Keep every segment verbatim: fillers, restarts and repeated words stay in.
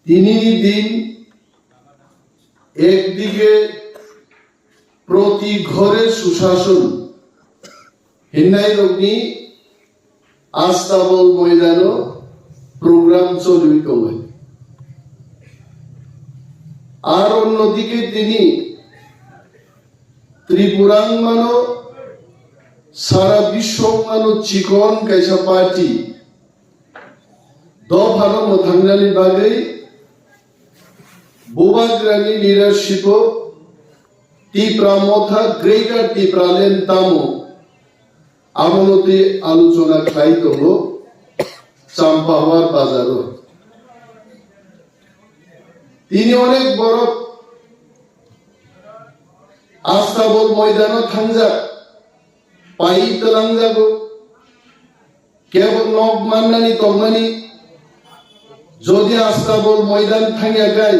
Tinini din ekdige proti ghore sushason hinnairokni Astabol moidano program choliwi tongo. Ar onnodike tini Tripura wngmano sara biswo wngmano chikon kaisa party dophano mwthangnani bagwi Bubagrani leadership-o Tipra Motha Greater Tipraland tamo abono twi aluchona khlai tongo Champahwar bazaro. Tini onek borok Astabol moidano thangjak, pai twlangjago. Kebo nok mannani tongmani, jodi Astabol moidan thangya kai,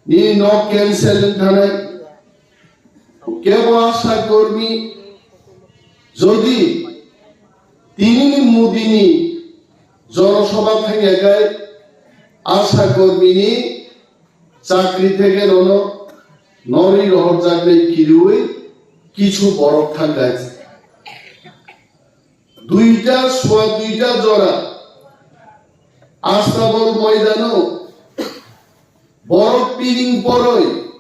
nini nok cancel wng thanai. Kebo Asha Kormi, jodi tinini Modini Jonosabha thangya kai, Asha Kormini chakri theke nono norwi rohorjaknai kiriwi kichu borok thangkha. Duita sua duita jora Astabol moidano borok piring poroi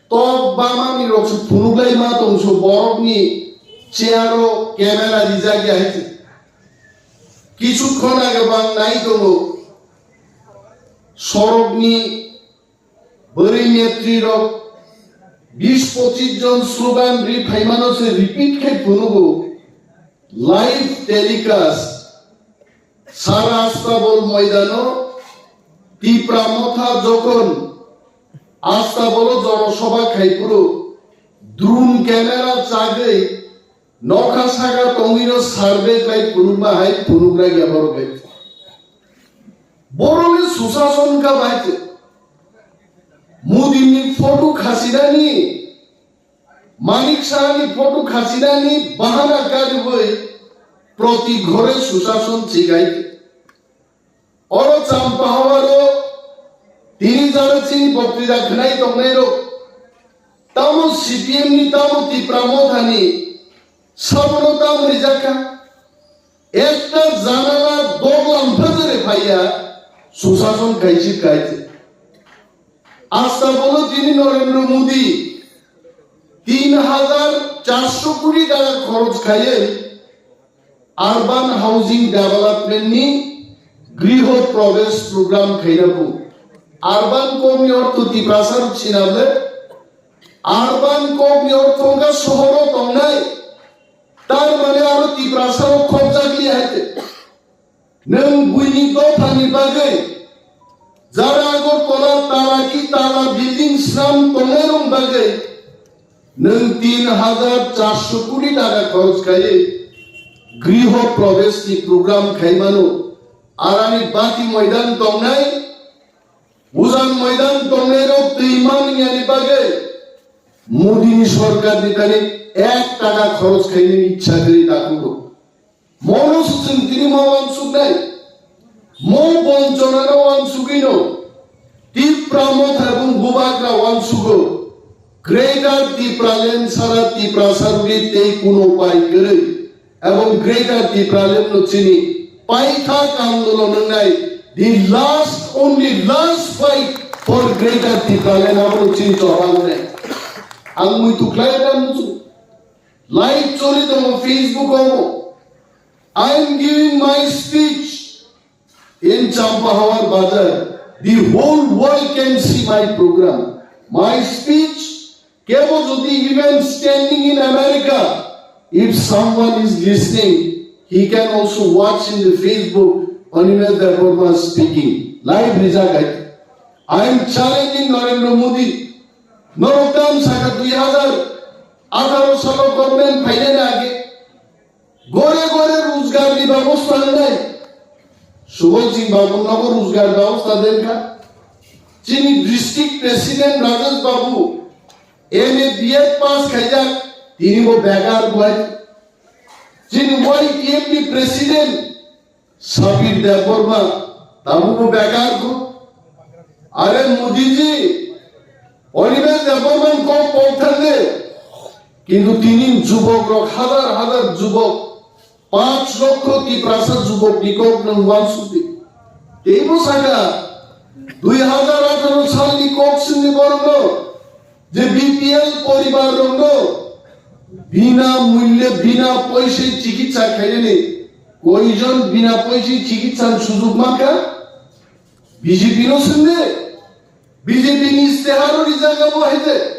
tok bamani rok se phunuklai ma tongso borokni chair o camera rijak ya hai se. Kichukhon age bang nai tongo sorokni Bwrwi netri rok bis pochis jon slogan ri phaimano se repeat khe phunugo live telecast sara Astabol moidano Tipra Motha jokhon Astabolo jonosabha khaiphuru drone camera chagwi nokha saka tongwino survey khlai phunukma hai phunukra ya borok bai. Borokni susason ka bai se. Modini photo khasinani, Manik Sahani photo khasinani bahana kariwi proti ghore susason chigai. Oro Champahawaro tini jara chini boktwida khnai tongnairok tamo C P M ni tamo Tipra Mothani sabono tamo rijakha. Ekta janala doglam phajare phaiya, susason kaisi kaise. Asta bolo tini Narendra Modi tin hajar charso koti taka khoroch khaiye urban housing development ni griho probesh program khaina bu. Urban kokni ortho Tiprasa rok sinable, urban kokni ortho wngkha sohoro tongnai. Tar mane aro Tiprasa rok khobjakli hai te. Nwng buini dophani bagwi jara Agartala tala ki tala building swnam tongnai rok bagwi nwng tin hajar charso koti taka khoroch khaiwi griho probesh ni program khaimano. Arani bati moidan tongnai, ujan moidan tongnai rok twi manwiyani bagwi Modi ni sorkar ni tani ek taka khoroch khainani ichha kwrwi takhuk rok. Mono swchwng tini ma wansuknai, mo bonchonano wansugwino Tipra Motha bung bubagra wansugo. Greater Tipraland sara Tiprasa rwdi tei kuno pai kwrwi. Ebong Greater Tipraland no chini paithak andolon wngnai the last, only last fight for Greater Tipraland abono chini choba wngnai. Ang muitu khlai da muchung. Live choli tongo Facebook o. I am giving my speech in Champahawar Bazar. The whole world can see my program. My speech, kebo jodi even standing in America, if someone is listening, he can also watch in the Facebook, Animesh Debbarma speaking. Live rijak hai. I am challenging Narendra Modi. Norok tam saka dui hajar atharo salo government phainani age gore gore rojgar ni babosta wngnai. Subol Singh Babu nogo rojgar babosta denkha. Chini district president Rajesh Babu M A B Ed pass khaijak, tini bo begar buai. Chini Y T F ni president Sabir Debbarma Tabuk bo bekar kho. Are Modi ji, Animesh Debbarma kok pok thangde. Kintu tini jubok rok, hazar hazar jubok, panch lokho Tiprasa jubok ni kok nwng uansukdi. Teibo saka, dui hazar atharo salni kok sini borok no, je B P L poribar rok no, bina mulye, bina poise chikitsa khainani, koijon bina poise chikitsa sujug mankha? B J P no swngde, B J P ni istihar ni jaga bo haide.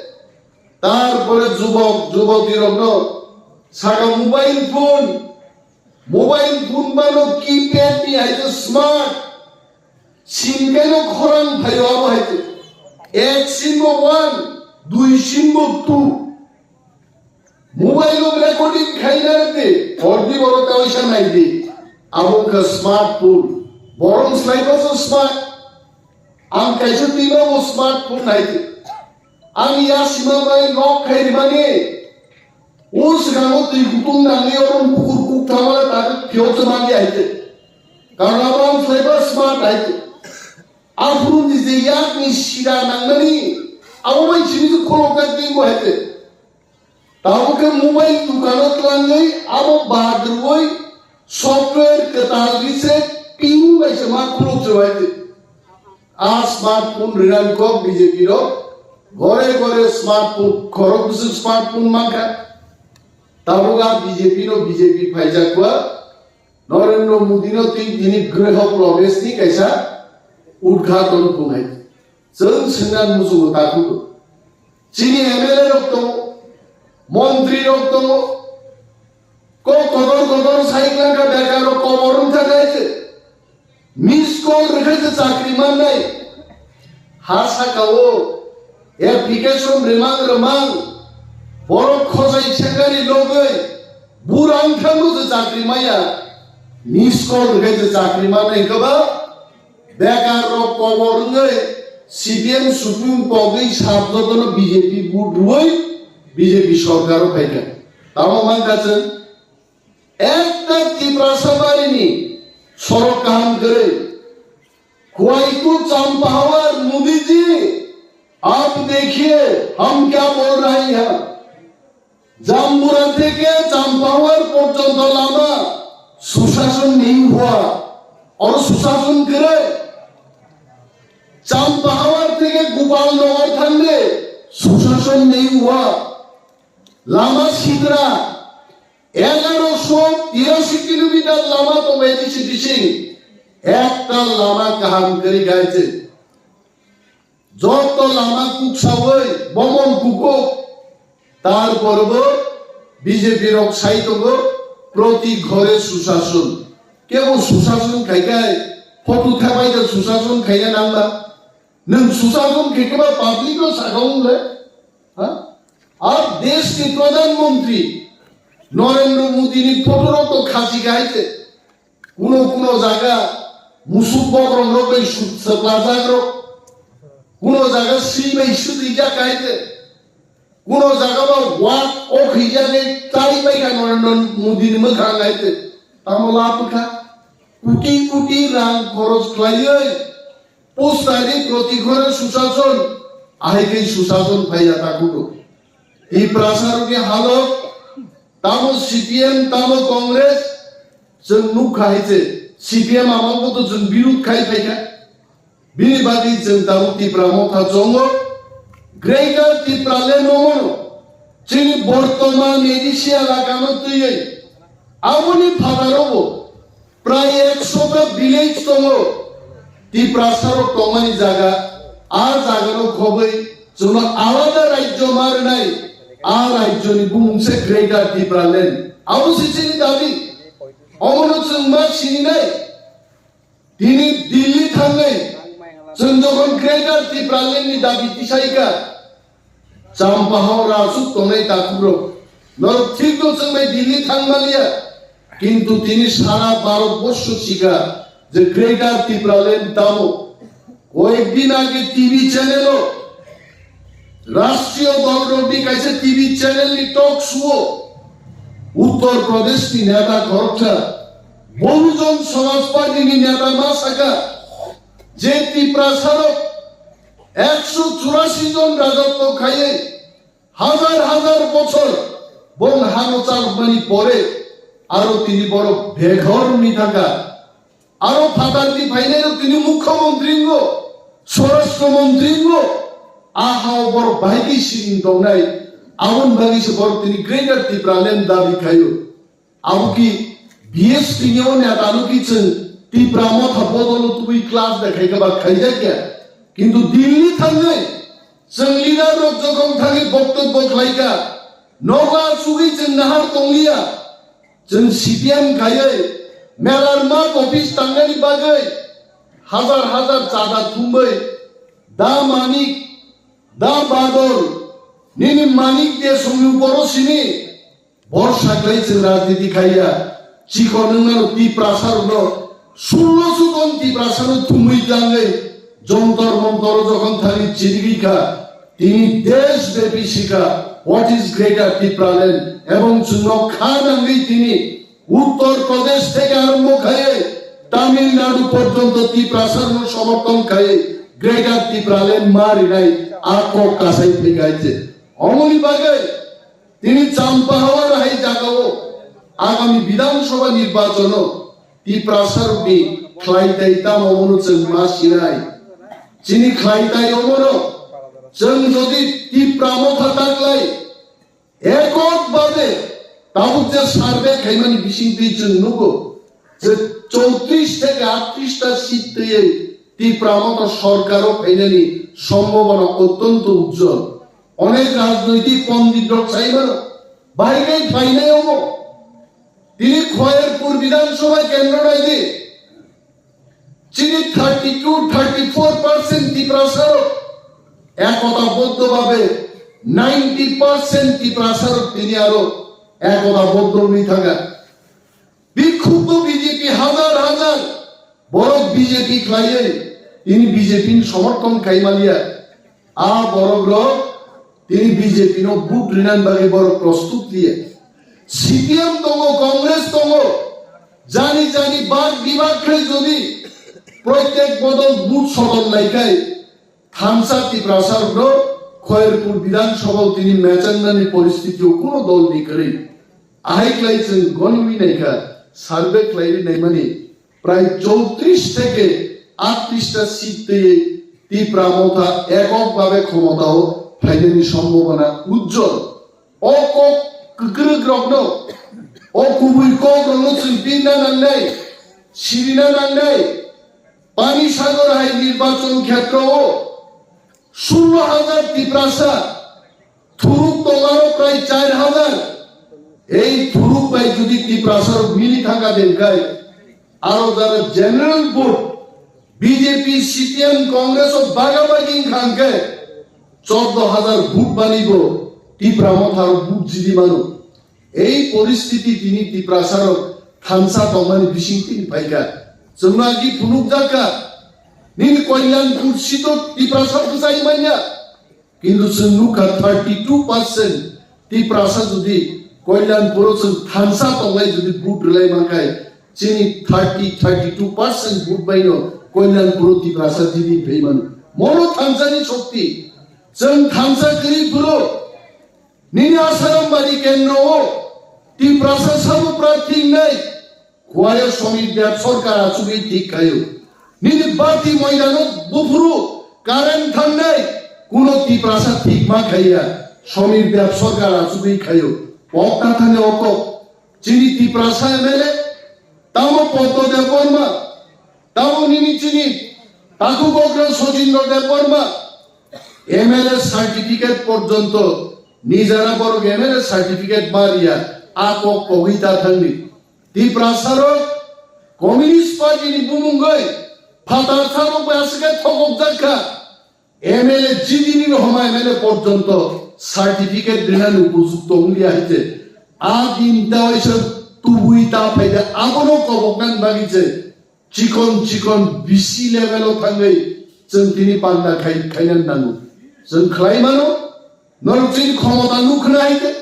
Tarpore jubok, juboti rokno saka mobile phone, mobile phone bano keypad ni haide smart, sim kaino khorang phaio abo haide. Ek sim bo one, dui sim bo two. Mobile o recording khaina de, hordi boro kaisa naidi. Abo wngkha smartphone. Borong slai baso smart. Ang kaisa twiba bo smartphone naidi. Ang ya sima bai nok khai rimani. O swkango twi kutung nangwi oro bukur kuk thamala tak phiyok se mangya haide. Karon abo ang slai ba smart haide. Aphuru ni je yak ni sida nangmani. Abo bai simi se kholok jak twi bo haide. Tabuk khe mobile dukano twlangwi abo bad rwui software kwtal reset pin bai se ma khuluk se bai se. A smartphone rinani kok B J P rok gore gore smartphone khorok bwswk smartphone mankha. Tabuk a B J P no B J P phaijak ba Narendra Modi no twi tini griho probesh ni kaisa udghaton khunai. Chwng swngna muchungo ta khugo. Chini M L A rok tongo, montri rok tongo. Kok kotor kotor sai khlai kha bekar rok kobor wng kha khe. Miss call rwkhe se chakri mannai. Ha saka o application remang remang borok khojai sekari logoi burang thango se chakri maya. Miss call rwkhe se chakri mannai khe ba bekar rok kobor wngwi C P M Supreme kogwi sab jotono B J P vote rwui B J P sorkaro phaikha. Tamo mankha chwng Ekta Tiprasa barini sorok kaham kwrwi. Khwai ko Champahawar Modi ji, aap dekhiye, hum kya bol rahe hain. Jambura theke Champahawar porjonto lama sushason nahi hua. Aur sushason kwrwi. Champahawar theke Gopal Nagar thangde sushason nahi hua. Lama sitra, egaroso tirashi kilometer lama tongo A D C bising, ekta lama kaham kwrwi kha se. Joto lama kuksawi bomon kukuk, tarporbo B J P rok sai tongo proti ghore sushason. Kebo sushason khai khai, photo thabai da sushason khaina nangma. Nwng sushason khe khe ba public no sakha wng le? Ha? Ar desh ni Pradhan Mantri Narendra Modi ni photo rok to khasi khai se. Kuno kuno jaga musuk bokrok rok bai su-, swpla jak rok. Kuno jaga swi bai swtwi jak khai se. Kuno jaga ba wak o khijak ni tai bai kha Narendra Modi ni mwkhang khai se. Tamo lapkha. Kuti kuti rang khoros khlaiwi Postari proti ghore sushason, ahai khe sushason phaiya ta kudo. Tiprasa rokni halok, tamo C P M, tamo Congress, chwng nukha hai se, C P M amang bo to chwng birud khai phaikha. Bini bagwi chwng tabuk Tipra Motha chongo, Greater Tipraland no mano, chini bortoman A D C elaka no twiwi, aboni phataro bo, Prai ekshota village tongo, Tiprasa rok tongmani jaga, a jaga no khobwi chwngno alada rajyo ma rwnai, a rajyo ni bumung se Greater Tipraland. Abo se chini dabi. Omono chwng ma sininai. Tini Delhi thangnai. Chwng jokhon Greater Tipraland ni dabi tisaikha. Champahao rasuk tongnai takhukrok. Norok thik to chwng bai Delhi thang maliya. Kintu tini sara Bharat borsho sikha je Greater Tipraland tamo. Koyek din age T V channel o, rashtriyo dol rokni kaisa T V channel ni talk show o Uttar Pradesh ni neta khoroksa Bahujan Samaj Party ni neta ma saka, Je Tiprasarok ekso churasi jon rajotwo khaiwi hajar hajar bochor bong hano chalokmani pore aro tini borok beghor wngwi thangkha. Aro phatarni phainairok tini mukhyamantri wngo, swarashtra mantri wngo, a hao borok bahai khe siring tongnai, aboni bagwi se borok tini Greater Tipraland dabi khaio. Abo ki B S P ni o neta no ki chwng Tipra Motha bodol o tubui class de khai khe ba khaijak ya. Kintu Delhi thangwi chwng leader rok jokhon thangwi boktobbo khlai kha, nogo achugwi chwng nahar tongliya. Chwng C P M khaiwi melarma office tangnani bagwi hajar hajar chada thumwi da Manik, da Badol, nini Manik de songni uporo sini borsa khlai chwng rajniti khaiya. Chikon wngmano Tiprasa rokno, sullo sukon Tiprasa no thumwi tangwi Jontor Montor o jokhon thangwi chirigwi kha, tini desh bepi sikha what is Greater Tipraland, ebong chwngno kha nangwi tini Uttar Pradesh theke arombo khaiwi Tamil Nadu porjonto Tiprasa rokno somorthon khaiwi Greater Tipraland ma rinai a kok kasai phaikhai se. Omoni bagwi tini Champahawar hai jagao agami Bidhan Sabha nirbachano Tiprasa rokni khlai tai tamo omono chwng ma sinai. Chini khlai tai omono chwng jodi Tipra Motha taklai ekok babe tabuk je survey khaimani bisingtwi chwng nugo je chowtris theke aatris ta seat twiwi Tipra Motha sorkaro phainani sombhabona ottonto ujjol. Onek rajnoitik pondit rok sai mano, bahai khai phainai omo. Tini Khoyerpur Bidhan Sabha kendro nai di. Chini thirty two, thirty four percent Tiprasa rok ekota boddo babe ninety percent Tiprasa rok tini aro ekota boddo wngwi thangkha. Bikhupbo B J P hajar hajar borok B J P khlaiwi tini B J P ni somorthon khai maliya. A borok rok tini B J P no vote rinani bagwi borok prostut liya. C P M tongo, Congress tongo, jani jani bag bibag khlai jodi proitek bodol vote sodol lai khai thansa Tiprasa rokno Khoyerpur Bidhan Sabha o tini mechangnani poristiti o kuno dol ni kwrwi. Ahai khlai chwng goniwi naikha, survey khlaiwi naimani prai chowtris theke aatris ta seat twiwi Tipra Motha ekok babe khomotao phainani sombhabona ujjol. O kok kwkrwk rokno, o kubui kok rokno chwng pirna nangnai, sirina nangnai. Pani Sagar hai nirbachon khetrao sullo hajar Tiprasa, thuruk tongaro prai char hajar. Ei thuruk bai jodi Tiprasa rok mili thangkha de khai, aro jara general vote B J P, C P M, Congress o baga bagi wngkha hwnkhe chordo hajar vote bani bo Tipra Motha rok vote jidi mano. Ei poristiti tini Tiprasa rok thansa tongmani bising tini phaikha. Chwngno agi phunukjakha, nini Kalyanpur seat o Tiprasa bwchai manya. Kintu chwng nukha thirty two percent Tiprasa jodi Kalyanpuro chwng thansa tonglai jodi vote rwlai mankhai chini thirty, thirty two percent vote baino Kalyanpuro Tiprasa jidi phaimano. Mono thansani shokti. Chwng thansa kwrwi phuru nini Asarambari kendro o Tiprasa sabo prarthi wngnai. Kuayo Somir Deb sorkar achugwi thik khaio. Nini bati moidano buphuru current thangnai kuno Tiprasa thik ma khaiya. Somir Deb sorkar achugwi khaio. Pokta thani okok. Chini Tiprasa M L A tamo Poddo Debbarma, tamo nini chini Taku Bogra Sojindro Debbarma, M L A certificate porjonto nijara borok M L A certificate ma riya, a kok kogwi ta thangdi. Tiprasa rok Communist Party ni bumung bai phatar tharok bai aswk thokok jak kha. M L A jidini no homa M L A porjonto certificate rinani upojukto wngya hai je. A din ta waisa tubui ta phaida abono koboknani bagwi je. Chikon chikon B C level o thangwi chwng tini panda khai, khainan nango. Chwng khlai mano, norok chini khomota nukhna hai khe.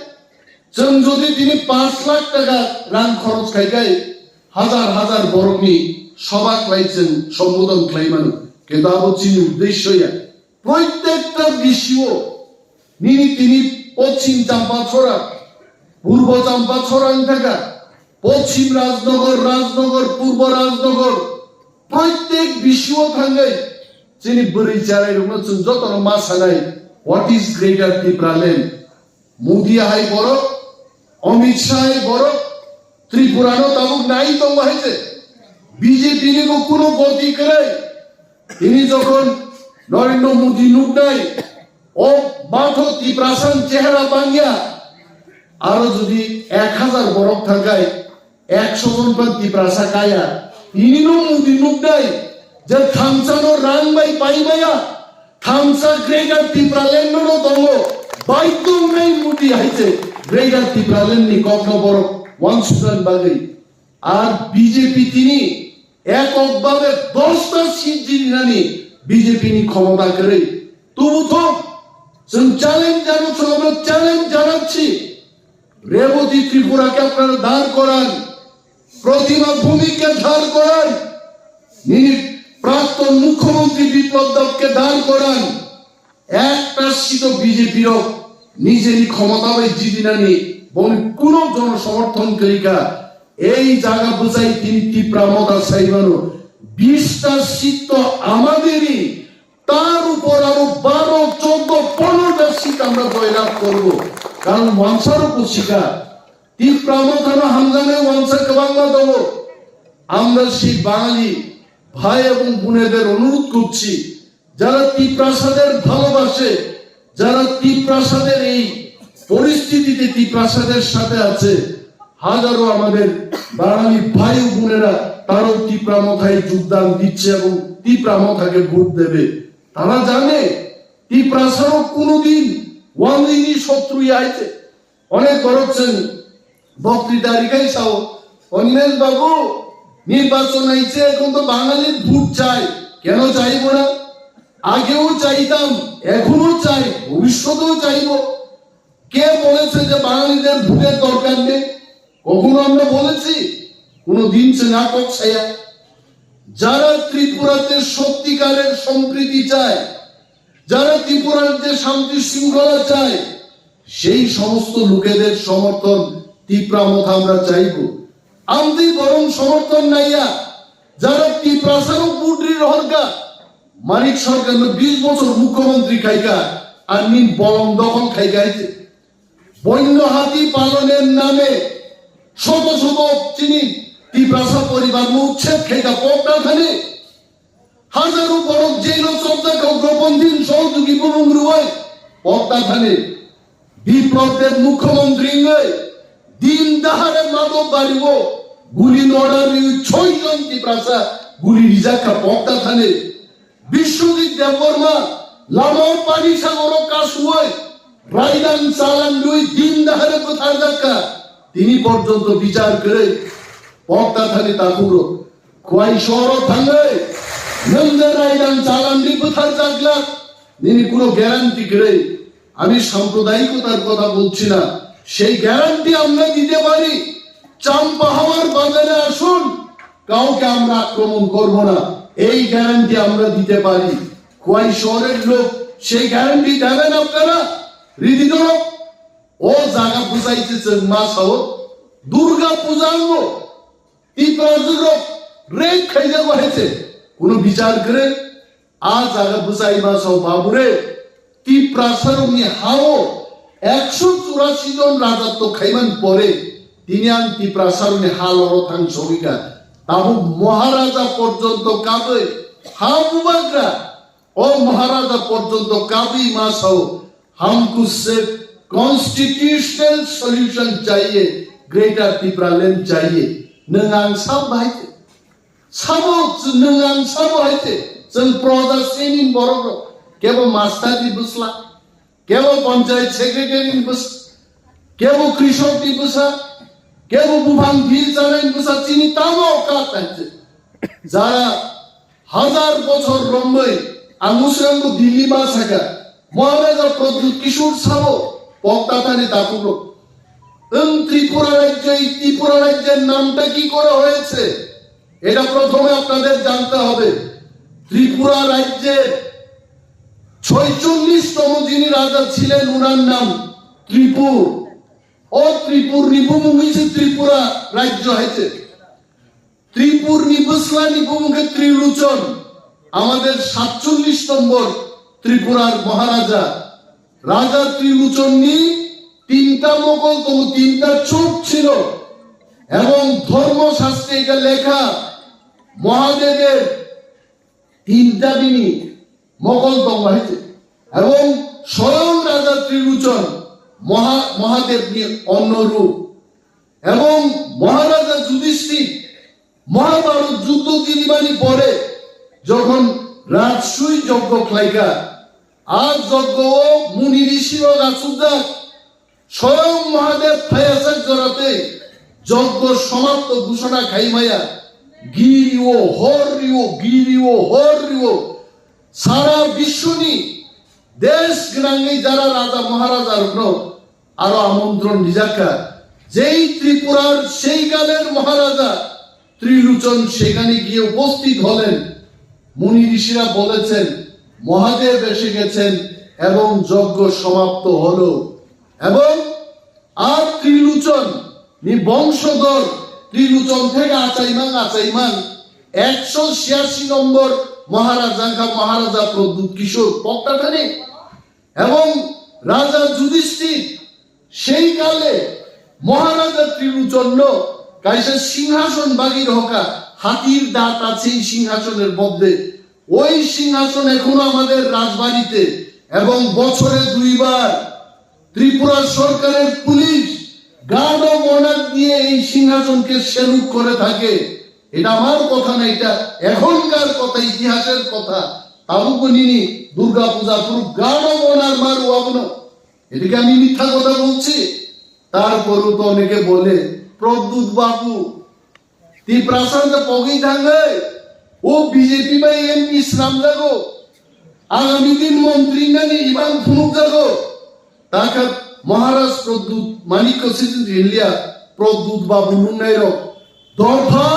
Chwng jodi tini panch lakh taka rang khoros khai khai hajar hajar borokni soba khlai chwng sombodon khlai mano. Kintu abo chini uddesyo ya. Proitekta bisio nini tini Pochim Champachora, Purbo Champachora wng thaka, Pochim Rajnogor, Rajnogor, Purbo Rajnogor, proitek bisio thangwi chini bwrwi cherairokno chwng jotono ma sanai, what is Greater Tipraland? Modi hai borok, Amit Shah hai borok, Tripura no tabuk nai tongo hai je. B J P ni bo kuno goti kwrwi. Tini jokhon Narendra Modi nuknai, o matho Tiprasa ni chehra bangya, aro jodi ek hajar borok thangkai, ekso jon phan Tiprasa kaya. Tini no Modi nuknai, je thamsa no rang bai pai maya, thamsa Greater Tipraland no no tongo, baidhyo wngnai Modi hai je Greater Tipraland ni kok no borok uansukna bagwi. Ar B J P tini ekok bhabe dosta seat jirinani B J P ni khomota kwrwi. Tubu thok, chwng challenge jano, chwng challenge janakchi. Rebati ত্রিপুরাকে আপনারা দাঁড় করান, প্রতিমা ভৌমিককে দাঁড় করান, নি-, প্রাক্তন মুখ্যমন্ত্রী বিপ্লব দেবকে দাঁড় করান। একটা সিটও বিজেপি রক নিজেরই ক্ষমতা bai জিদিনানি বনি কোনো জনসমর্থন করিকা এই জায়গা বুঝাই তিনি তীব্রা মতা চাইবানো বিশটা সিট তো আমাদেরই, তার উপর আরো বারো, চোদ্দ, পনেরোটা সিট আমরা জয়লাভ করব। কারণ ওয়ানসারও বুঝিকা তীব্রা মতানো হামজানে ওয়ানসা গোবাংলা দল। আমরা সেই বাঙালি ভাই এবং বোনেদের অনুরোধ করছি, যারা তিপ্রাসাদের ভালোবাসে, যারা তিপ্রাসাদের এই পরিস্থিতিতে তিপ্রাসাদের সাথে আছে, হাজারো আমাদের বাঙালি ভাই ও বোনেরা তারাও তিপ্রা মথায় যোগদান দিচ্ছে এবং তিপ্রা মথাকে ভোট দেবে। তারা জানে তিপ্রাসারও কোনোদিন ওয়ানলিনি শত্রু আইছে। অনেক বড় বক্তৃতা রিখাই সাও, অনিমেষ বাবু, নির্বাচন আইছে, এখন তো বাঙালির ভোট চাই, কেন চাইবো না? আগেও চাইতাম, এখনো চাই, ভবিষ্যতেও চাইবো। কে বলেছে যে বাঙালিদের ভোটের দরকার নেই? কখনো আমরা বলেছি? কোনো দিন সে নাটক ছায়া। যারা ত্রিপুরাতে সত্যিকারের সম্প্রীতি চায়, যারা ত্রিপুরার যে শান্তি শৃঙ্খলা চায়, সেই সমস্ত লোকেদের সমর্থন তীব্রা মথা আমরা চাইব। আমি বরং সমর্থন নাইয়া যারা ত্রিপ্রাসারও বুডরি রহরকা, মানিক সরকার বিশ বছর মুখ্যমন্ত্রী খাইকা, আর নিন বলম দখল খাইকা আইছে। বন্য হাতি পালনের নামে শত শত চিনি তিপ্রাসা পরিবার উচ্ছেদ খাইকা পকটা থানে। হাজারো বড় জেলো চর্চা উগ্রপন্থী সহযোগী বুলুং রুয়াই পকটা থানে। বিপ্লব দেব মুখ্যমন্ত্রী হয়ে দিন দাহারে মাদক বাড়িব, গুলি নড়ার ছয় জন তিপ্রাসা গুলি রিজাকা পকটা থানে। বিশ্বজিৎ দেববর্মা লামাও পানি সাগর কাসুয়াই রাইদান চালান দুই দিন দাহারে কোথায় দেখা তিনি পর্যন্ত বিচার করে পক্তা থানি তাকুরো খোয়াই শহর থাঙ্গে নন্দে রাইদান চালান দি কোথায় জাগলা নিনি কোনো গ্যারান্টি করে। আমি সাম্প্রদায়িকতার কথা বলছি না, সেই গ্যারান্টি আমরা দিতে পারি। চাম্পা হাওয়ার বাজারে আসুন, কাউকে আমরা আক্রমণ করব না, এই গ্যারান্টি আমরা দিতে পারি। খোয়াই শহরের লোক সেই গ্যারান্টি দেবেন আপনারা? রীতি ধরো, ও জায়গা বুঝাইছে চংমা সাও দুর্গা পূজা আনবো, ত্রিপুরা দুর্গা রেপ খাই যাবো হয়েছে, কোনো বিচার করে আ জায়গা বুঝাই মা সাও বাবুরে, তিপ্রাসারনি হাও একশো চুরাশি জন রাজত্ব খাইমান পরে তিনি আং তিপ্রাসারনি হা লড়ো থাং সবিকা। তাবু মহারাজা পর্যন্ত কাবে হা বুবাগ্রা, ও মহারাজা পর্যন্ত কাবি মা সাও হামকু সে কনস্টিটিউশনাল সলিউশন চাইয়ে, গ্রেটার তিপ্রাল্যান্ড চাইয়ে। নং আং সাব ভাইতে Sabo, nwng ang sabo hai se, chwng proja sini borok rok, kebo master ni bwsla, kebo panchayat secretary ni bwsla, kebo krishok ni bwsa, kebo buphang bil chanai ni bwsa, chini tamo ka tai se. Jara hazar bochor romwi ang musrang bo Delhi ma saka, Maharaja Pradyut Kishore sabo, pokta thani takhuk rok. Wng Tripura rajyo, ei Tripura rajyor namta ki kora hoyese? এটা প্রথমে আপনাদের জানতে হবে। ত্রিপুরা রাজ্যের ছয়চল্লিশতম যিনি রাজা ছিলেন, ওনার নাম ত্রিপুর। ও ত্রিপুর নিবুমুখী সে ত্রিপুরা রাজ্য হয়েছে। ত্রিপুর নিবুসলা নিবুমুখে ত্রিলোচন, আমাদের সাতচল্লিশ নম্বর ত্রিপুরার মহারাজা। রাজা ত্রিলোচন নি তিনটা মকল তবু তিনটা চোখ ছিল এবং ধর্মশাস্ত্রে এটা লেখা, মহাদেবের তিনটা বিনি মকল তঙ্গ হয়েছে এবং স্বয়ং রাজা ত্রিলোচন মহা মহাদেব নিয়ে অন্য রূপ এবং মহারাজা যুধিষ্ঠির মহাভারত যুদ্ধ জিনিবানি পরে যখন রাজসুই যজ্ঞ খাইকা, আর যজ্ঞ মুনি ঋষি ও রাসুদার স্বয়ং মহাদেব ফায়াসের জরাতে যজ্ঞ সমাপ্ত ঘোষণা খাইমায়া গিরিও হরিও গিরিও হরিও সারা বিশ্বনি দেশ গিরাঙ্গি যারা রাজা মহারাজা রুগ্ন আরো আমন্ত্রণ নিজাকা, যেই ত্রিপুরার সেই কালের মহারাজা ত্রিলোচন সেখানে গিয়ে উপস্থিত হলেন। মুনি ঋষিরা বলেছেন, মহাদেব এসে গেছেন এবং যজ্ঞ সমাপ্ত হলো। এবং আর ত্রিলোচন নি বংশধর ত্রিলোচন থেকে আচাইমাং আচাইমাং একশো ছিয়াশি নম্বর মহারাজা খা মহারাজা প্রদ্যুৎ কিশোর পক্তাথানি এবং রাজা যুধিষ্ঠির সেই কালে মহারাজা ত্রিলোচন কাইসা সিংহাসন বাগির হকা হাতির দাঁত আছে এই সিংহাসনের মধ্যে। ওই সিংহাসন এখনো আমাদের রাজবাড়িতে এবং বছরে দুইবার ত্রিপুরা সরকারের পুলিশ গার্ড অফ অনার দিয়ে এই সিংহাসনকে সেলুট করে থাকে। এটা আমার কথা না, এটা এখনকার কথা, ইতিহাসের কথা। তাবুকনিনি দুর্গা পূজা পুরো গার্ড অফ অনার মার ওয়াবনো। এদিকে আমি মিথ্যা কথা বলছি? তারপরও তো অনেকে বলে, প্রদ্যুৎ বাবু, ত্রিপ্রাসাদ যে পগি থাঙ্গে, ও বিজেপি বা এমপি ইসলাম যাগো, আগামী দিন মন্ত্রী নানি ইমান ফুনুক যাগো। তাকে মহারাজ প্রদ্যুৎ মানিক্য সিদ্ধ ইন্ডিয়া প্রদ্যুৎ বাবু নুনাইরো দফা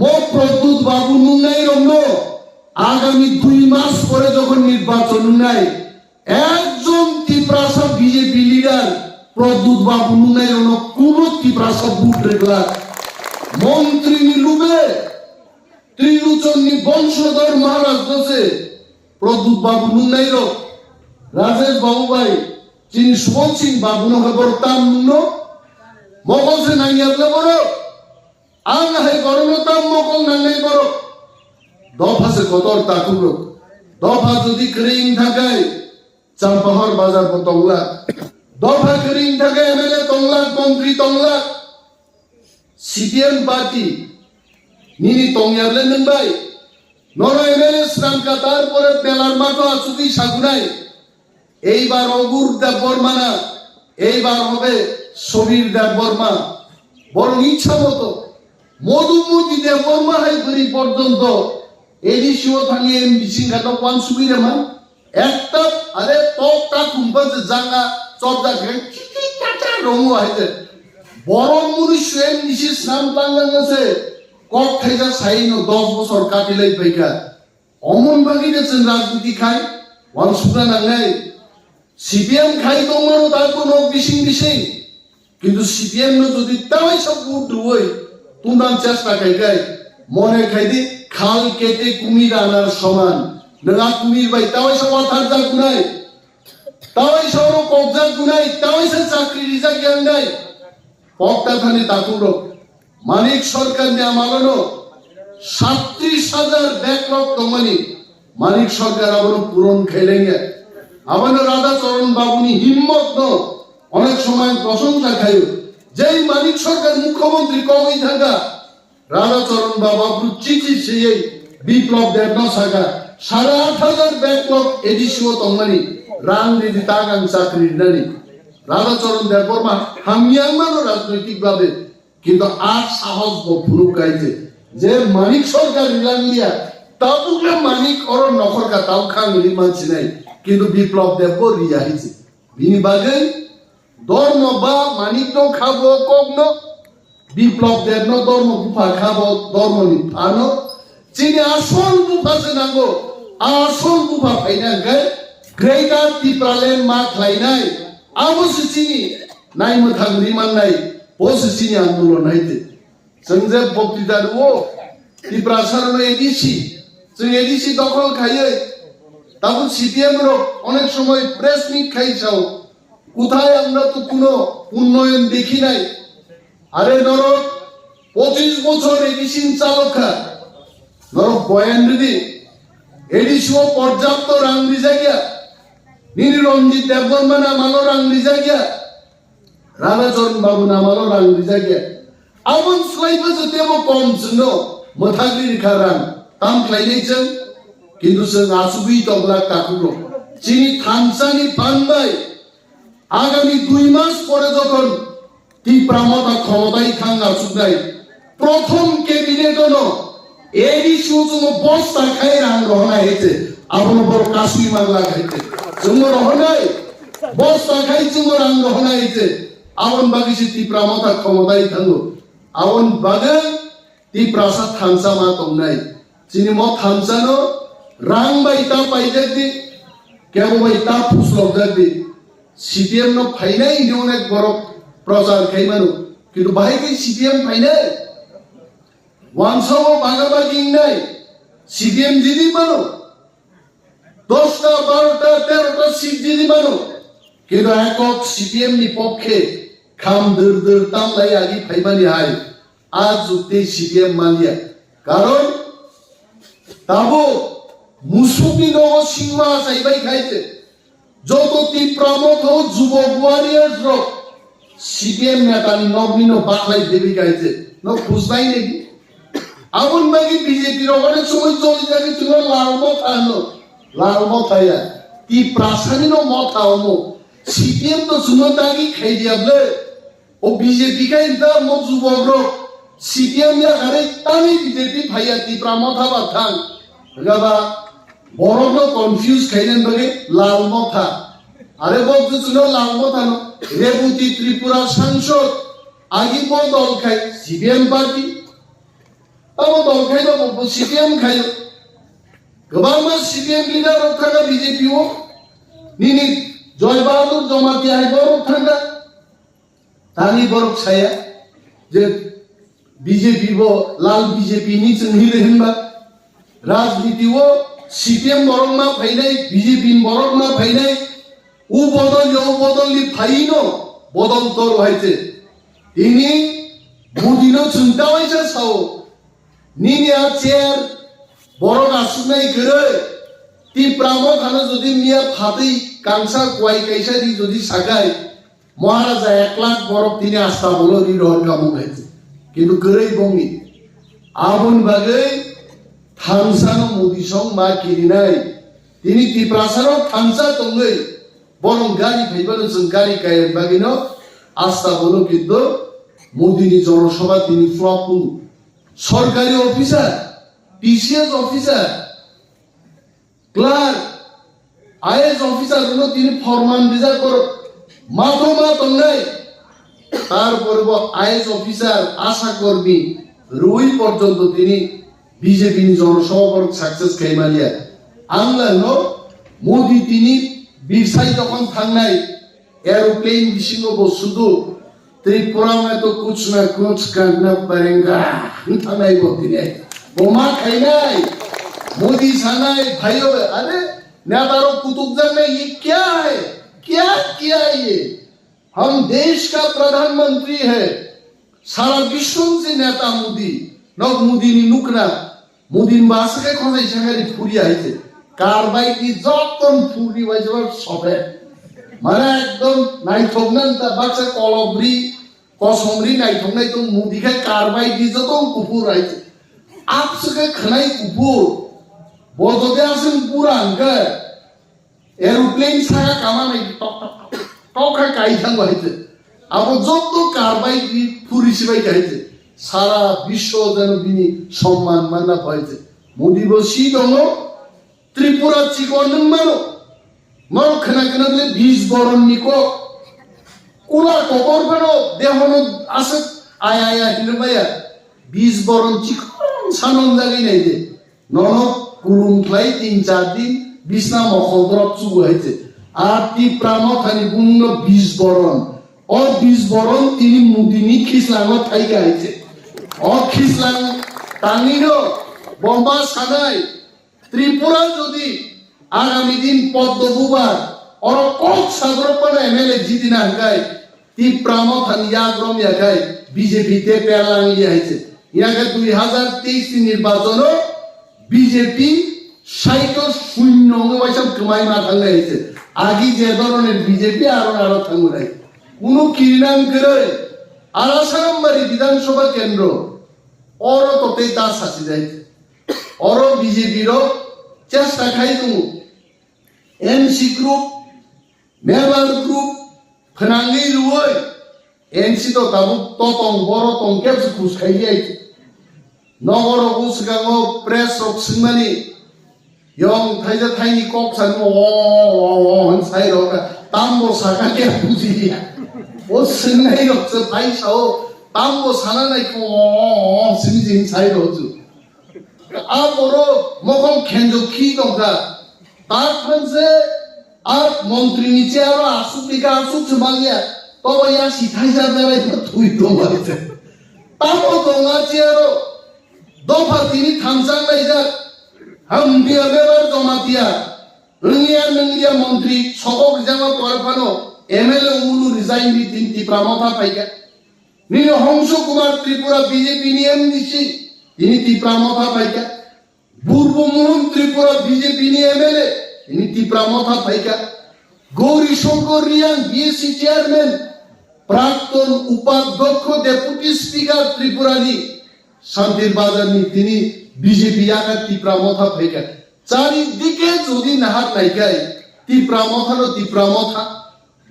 মো প্রদ্যুৎ বাবু নুনাইরো নো আগামী দুই মাস পরে যখন নির্বাচন নাই, একজন তিপ্রাসা বিজেপি লিডার প্রদ্যুৎ বাবু নুনাইরো নো কোনো তিপ্রাসা ভোট রেখলা মন্ত্রী নি লুবে ত্রিলোচন নি বংশধর মহারাজ দোষে প্রদ্যুৎ বাবু নুনাইরো রাজেশ বাবু ভাই চিনি সুবল সিং বাবু নো হবর তাম নুনো মগল সে নাইয়াবলে বড় আং hai borokno tam mokol nangnai borok. Dopha se kotor takhuk rok. Dopha jodi kwrwi wng thakai, Champahor bazar bo tonglak. Dopha kwrwi wng thakai, M L A tonglak, montri tonglak. C P M party nini tongyarle nwng bai. Nono M L A swnamkha, tarpore melar matho achugwi sagunai. এইবার অগুর দেববর্মা না, এইবার হবে সমীর দেববর্মা। বরং ইচ্ছা মতো মধুমতি দেববর্মা হাই করি পর্যন্ত এডিসি ও থাকি এমডিসি ঘাটক ওয়ান সুবিরে মা একটা আরে টক টা কুম্পা যে জাঙ্গা চর্দা ঘে চিটি কাটা রঙ হাইতে বরং মনুষ্য এমডিসি স্নান টাঙ্গাঙ্গাসে কক থাইজা সাইনো দশ বছর কাটিলাই পাইকা। Omon bagwi de chwng rajniti khai, wansukna nangnai. C P M khai tongmano ta kono bising bising. Kintu C P M no jodi tawaisa vote rwui tungdan chesta khai khai, mone khai di khal kete kumir anar soman. Nwng a kumir bai tawaisa wathar jak gunai, tawaisa oro kok jak gunai, tawaisa chakri rijak yang nai. Pokta thani takhuk rok. Manik Sarkar ni amalono satris hajar backlog tongmani Manik Sarkar abono puron khailengya. Abono Radha Charan Babuni himmot no onek somoy prosongsa khayo. Jei Manik Sarkar mukhyamantri kogwi thangkha, Radha Charan Babu chithi siyei Biplab Deb no sakha, sare aat hajar backlog A D C o tongmani rang ridi tagang chakri rinani. Radha Charan Debbarma hamyangmano rajnoitik babe, kintu ar sahos bo phunuk kai je, je Manik Sarkar rilangliya, tabukle Manik oro nokhorka tabuk khang ri mansinai, kintu Biplab Deb bo riya hiji. Bini bagwi dormo ba Manik no khabo kokno, Biplab Deb no dormo bupha khabo dormo ni phano, Chini asol bupha se nango, asol bupha phaina hwnkhe Greater Tipraland ma khlainai, abo se chini naimwthang ri mannai, bo se chini andolon hai te. Chwng je boktita rwo, Tiprasa rwno A D C, chwng A D C dokhol khaiwi, tabuk C P M rok onek somoy press meet khai sao, কোথায় আমরা তো কোনো উন্নয়ন দেখি নাই। আরে নরক, পঁচিশ বছর এডিসি চালক খা, নরক বয়ান দিদি, এডিসি ও পর্যাপ্ত রাং রিজাগিয়া, নিনি রঞ্জিত দেববর্মা নামালো রাং রিজাগিয়া, রাধাচরণ বাবু নামালো রাং রিজাগিয়া। Abon slaibo je tebo kom chwngno mwthagri rikha rang tam khlainai chwng, kintu chwng achugwi tongla takhukno. Chini thansani phan bai agami dui mas pore jokhon Tipra Motha khomotai thang achuknai, prothom cabinet-ono A D C o chwngno bosta khai rang rohonai hai se, abono borok kasui mangla hai se. Chwngno rohonai, bosta khai chwngno rang rohonai hai se, aboni bagwi se Tipra Motha khomotai thango. Aboni bagwi Tiprasa thansa ma tongnai. Chini mo thansano rang bai ta paijak di, kebo bai ta phuslokjak di. C P M no phainai hwnwi onek borok prochar khai mano. Kintu bahai khe C P M phainai? Wansao baga bagi wngnai C P M jidi mano. Dosta, barota, terota seat jidi mano. Kintu ekok C P M ni pokkhe kham dur dur tamlai agi phaimani hai. A jukti C P M manya. Karon tabo musukni nogo singma achaibai khai se. Joto Tipra Motha o jubok warriors rok C P M neta ni nokni no baklai debi gaite no khusnai nei. Aboni bagwi B J P rok onek somoi joli jagwi chwngno Lal Motha hino. Lal Motha ya. Tiprasa ni no Motha omo. C P M to chwngno dagi khai diya ble. O B J P khe inta mo jubok rok C P M ya kare tani B J P phaiya Tipra Motha ba thang. Gaba borok no confuse khaina bagwi Lal Motha. Are bo bwswno Lal Motha no Reboti Tripura sangsod agi bo dol khai C P M party. Abo dol khai no bo C P M khayo. Kwbangma C P M leader rok thanga B J P o. Nini Joy Bahadur Jamatia hai borok thanga. Tani borok saya je B J P bo lal B J P ni chwng hile hinba rajniti o C P M borok ma phainai, B J P ni borok ma phainai, u bodol ya u bodol ni phaino bodol tor hai se. Tini Modi no chwng tawaisa sao. Nini a chair borok asuknai kwrwi. Tipra Mothano jodi miya phatwi kangsa kwai kaisa di jodi sakai, Maharaja ek lakh borok tini asta bolo ri rohor kamung hai. Kintu kwrwi bongni. Aboni bagwi thansano Modi song ma kirinai. Tini Tiprasano thansa tongwi borok gari phaibano chwng gari kaiya bagwino asta bolo kintu Modi ni jonosabha tini flop wng. Sorkari officer, T C S officer, clerk, I A S officer rokno tini forman rijak borok mathoma tongnai. Tarpore bo I A S officer, asha kormi rwi porjonto tini B J P ni jonosabha borok success khai manya. Ang langno Modi tini birsai jokhon thangnai, aeroplane bisingo bo sudu Tripura mein to kuch na kuch karna padega hwnwi thangnai bo tini. Bo ma khainai, Modi sanai, bhaiyo, are neta rok kutukjaknai, ye kya hai? Kya kiya ye? Hum desh ka pradhan mantri hai. Sara bishwo se neta Modi. Nok Modi ni nukna. Mudin basa khe khosai sakari phuri hai se. Karbai di joton phuri bai jaba sope. Mane ekdom naithok nan ta baksa kolobri, kosomri naithok nai tong Mudi khe karbai di joton kuphur hai se. Apsu khe khwnai kuphur. Bo jodi aswng pura hwnkhe, Aeroplane saka kama nai tok tok tok tok kha kai thang bai te. Abo joto karbai di phuri sibai kai te. Sara biswo jano bini somman manna bai te. Modi bo si tongo. Tripura chikon nung mano. Maro khana khana le bis boron ni kok. Kula kokor phano dehono aswk aya aya hinwi maya. Bis boron chikon sanon jagwi nai de. Nono kulum khlai tin char din bisna mokhol drop chugo hai se. Ar Tipra Mothani bumungno Bijboron. O Bijboron tini Modini khislango thaika hai se. O khislang tangwino bomba sanai Tripura jodi agami din Poddo Bubar oro kok sadrop pana M L A jidina hwnkhe Tipra Mothani yak rom ya khai B J P te perlang ya hai se. Ya khe dui hazar teis ni nirbachono B J P saito shunyo wngwi waisa kwmai ma thang lai hai se. Agi je dhoroner B J P aro aro thangwi lai. Kunu kirinang kwrwi Arasarambari Bidhan Sabha Kendro oro to tei ta sasi jai. Oro B J P rok chesta khai tongo. M C group, member group, khwnangwi rwui, M C to tabuk to tong, boro tong khe se khus khai di ai. Nogo rogo swkango press rok swngmani, yong thaija thaini kok sani o, o, o, o, hwn sai rok, tambo saka khe buji ya. O swngnai rok se phai sao, tambo sana nai khe o, o, o, o, simi jin sai rok ju. A borok mokhong khenjok khi tongkha. Tak phan se a montri ni chair o asuk tika asuk se mangya. Tobo ya si thaisa berai pha thui tongma se. Tamo tonga chair o dopha tini thamsang laijak. Hamdia bebar joma tiya. Wngya nungya montri sokok rijama pore phano M L A ulu resign di tin Tipra Motha phaikha. Nini Hongsu Kumar Tripura B J P ni M D C, tini Tipra Motha phaikha. Burbu Mohan Tripura B J P ni M L A, tini Tipra Motha phaikha. Gauri Shankar Reang B S C chairman, Prakton Upadhyaksh Deputy Speaker Tripura ni Santir Bazar ni tini B J P yaka Tipra Motha phaikha. Chari dike jodi nahat naikai, Tipra Motha no Tipra Motha.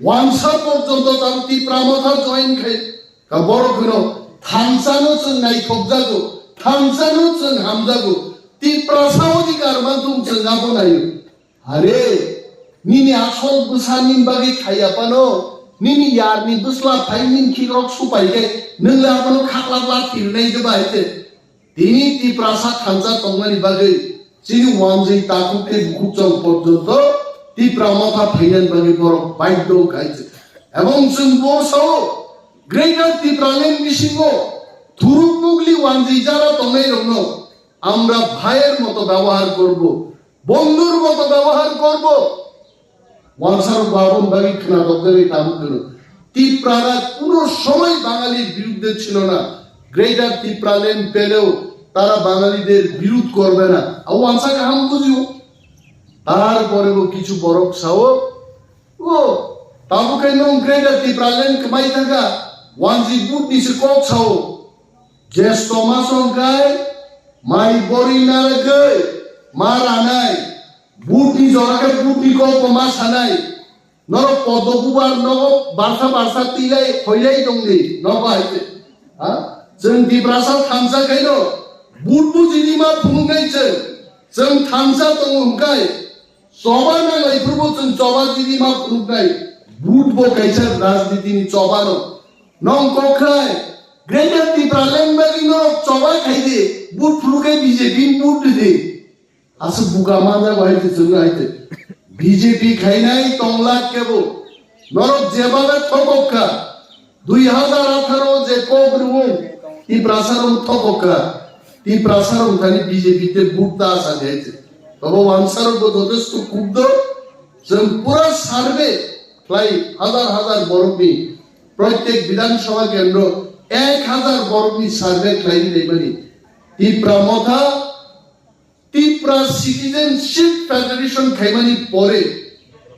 Wansa porjonto tamo Tipra Motha join khai ka borok hwno thansa no chwng naithok jago, thansa no chwng hamjago, Tiprasa odhikar manthung chwng abo naio. Are, nini asol bwsa nini bagwi khaiya phano, nini yarni bwsla phai nini khikrok supai khe, nwng le abono khakla bla thirnai de bai te. Tini Tiprasa thansa tongmani bagwi chini wanjwi takhuk tei bukhuk chong porjonto Tipra Motha phainani bagwi borok baidho wngkha hai se. Ebong chwng bo sao Greater Tipraland bisingo thuruk bugli wanjwi jara tongnai rokno আমরা ভাইয়ের মতো ব্যবহার করব, বন্ধুর মতো ব্যবহার করব। Wansarok babon bagwi khwnatok jagwi tabuk hwno, Tiprara কোনো সময় বাঙালির বিরুদ্ধে ছিল না। গ্রেটার টিপ্রাল্যান্ড পেলেও তারা বাঙালিদের বিরোধ করবে না। Abo wansa kaham bujio. তারপরেও কিছু বড় sao, o, tabuk khe nwng Greater Tipraland kwmai thangkha, wanjwi budni se kok sao. Jesto ma songkhai, mai bori naragwi, ma ranai, budni jora khe budni kok bo ma sanai. Norok Poddo Bubar nogo barsa barsa twilai khoilai tongdi, nogo hai se. Ha? Chwng Tiprasa thansa khaino, bud bujini ma phunuknai chwng. Chwng thansa tongo hwnkhe, choba nanglai phuru bo chwng choba jini ma phunuknai. Bud bo kaisa rajniti ni choba no. Nong kok khai, Greater Tipraland bagwi norok choba khai di, bud phuru khe B J P ni bud di. Aswk buka manjak bo hai se chwng hai se. B J P khainai tonglak kebo. Norok jeba bai thokok kha. Dui hazar atharo je kok rwui Tiprasa rok thokok kha. Tiprasa rok thani B J P te vote ta sa de hai se. Tobo wansa rok bo jotesto kubdo. Chwng pura survey khlai hazar hazar borok ni. Protek Bidhan Sabha kendro ek hazar borok ni survey khlai ni naimani. Tipra Motha Tipra Citizenship Federation khaimani pore,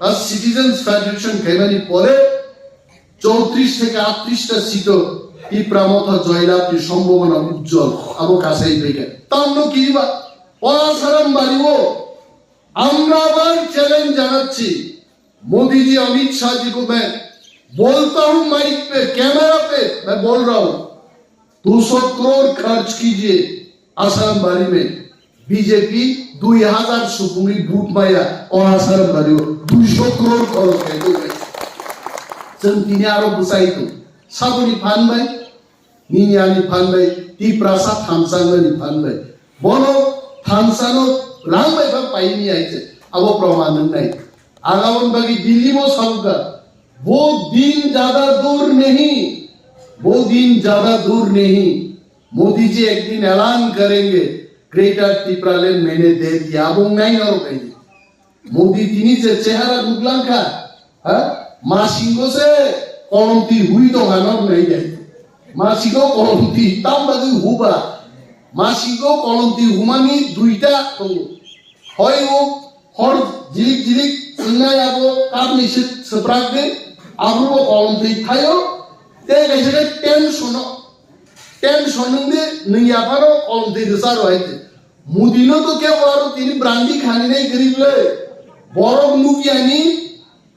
a Citizens Federation khaimani pore, chowtrish theke atrish ta seat o Tipra Motha joylabh ni sombhabona ujjol, abo kasai phaikha. Tamno kiriba, o Asaram bari o, আমরা আবার চ্যালেঞ্জ জানাচ্ছি, मोदी जी, अमित शाह जी को मैं बोलता हूं माइक पे, कैमरा पे मैं बोल रहा हूं, दो सौ करोड़ खर्च कीजिए आसाराम बारी में। B J P dui hazar supungni vote maya o Asaram bario dui sho crore khoros khai tongkha. Chwng tini aro bwsai tong. Saboni phan bai, nini ani phan bai, Tiprasa thamsangnani phan bai. Bono Thansano rang bai ba paini aise. Abo proman wngnai. Agabon bagi Delhi mo sabga. Wo din jada dur nahi. Wo din jada dur nahi. Modi ji ek din elan karenge. Greater Tipraland maine de diya. Abo nai naro kai. Modi tini je chehara nuklangkha, ha? Masingo se kolomtwi hui tongha nok nai de. Masingo kolomtwi tam bagwi huba. Masingo kolomtwi humani duita tongo. Hoi o hor jilik jilik wngnai abo kapni se swprak de, abrobo kolomtwi thaio, te kaisa ke tension o, tension wng de nwng yapharo kolomtwi rwcharo hai de. Mudino to kebo aro tini brandi khani nai gari le. Borok nukya ni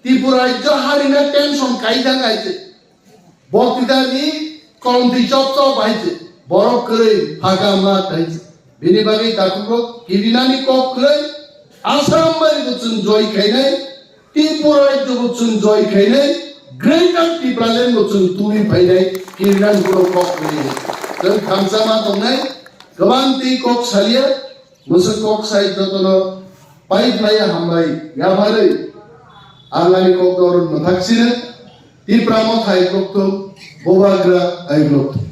Tripura rajyo harina tension kai thang hai se. Bo tita ni kolomtwi chop chop hai se. Borok kwrwi phaka ma hai se. Bini bagwi takhuk rok kirinani kok kwrwi Assam bai bo chwng joy khainai. Tripura rajyo bo chwng joy khainai, Greater Tipraland bo chwng tubui phainai, kirinani borok kok kwrwi. Chwng thamsa ma tongnai, kwbang tei kok salia, mwswk kok sai jotono pai phlaiya hambai, yapharwi. Ang ani kok doro mwthak sino, Tipra Motha aiklok thung, Bubagra aiklok thung.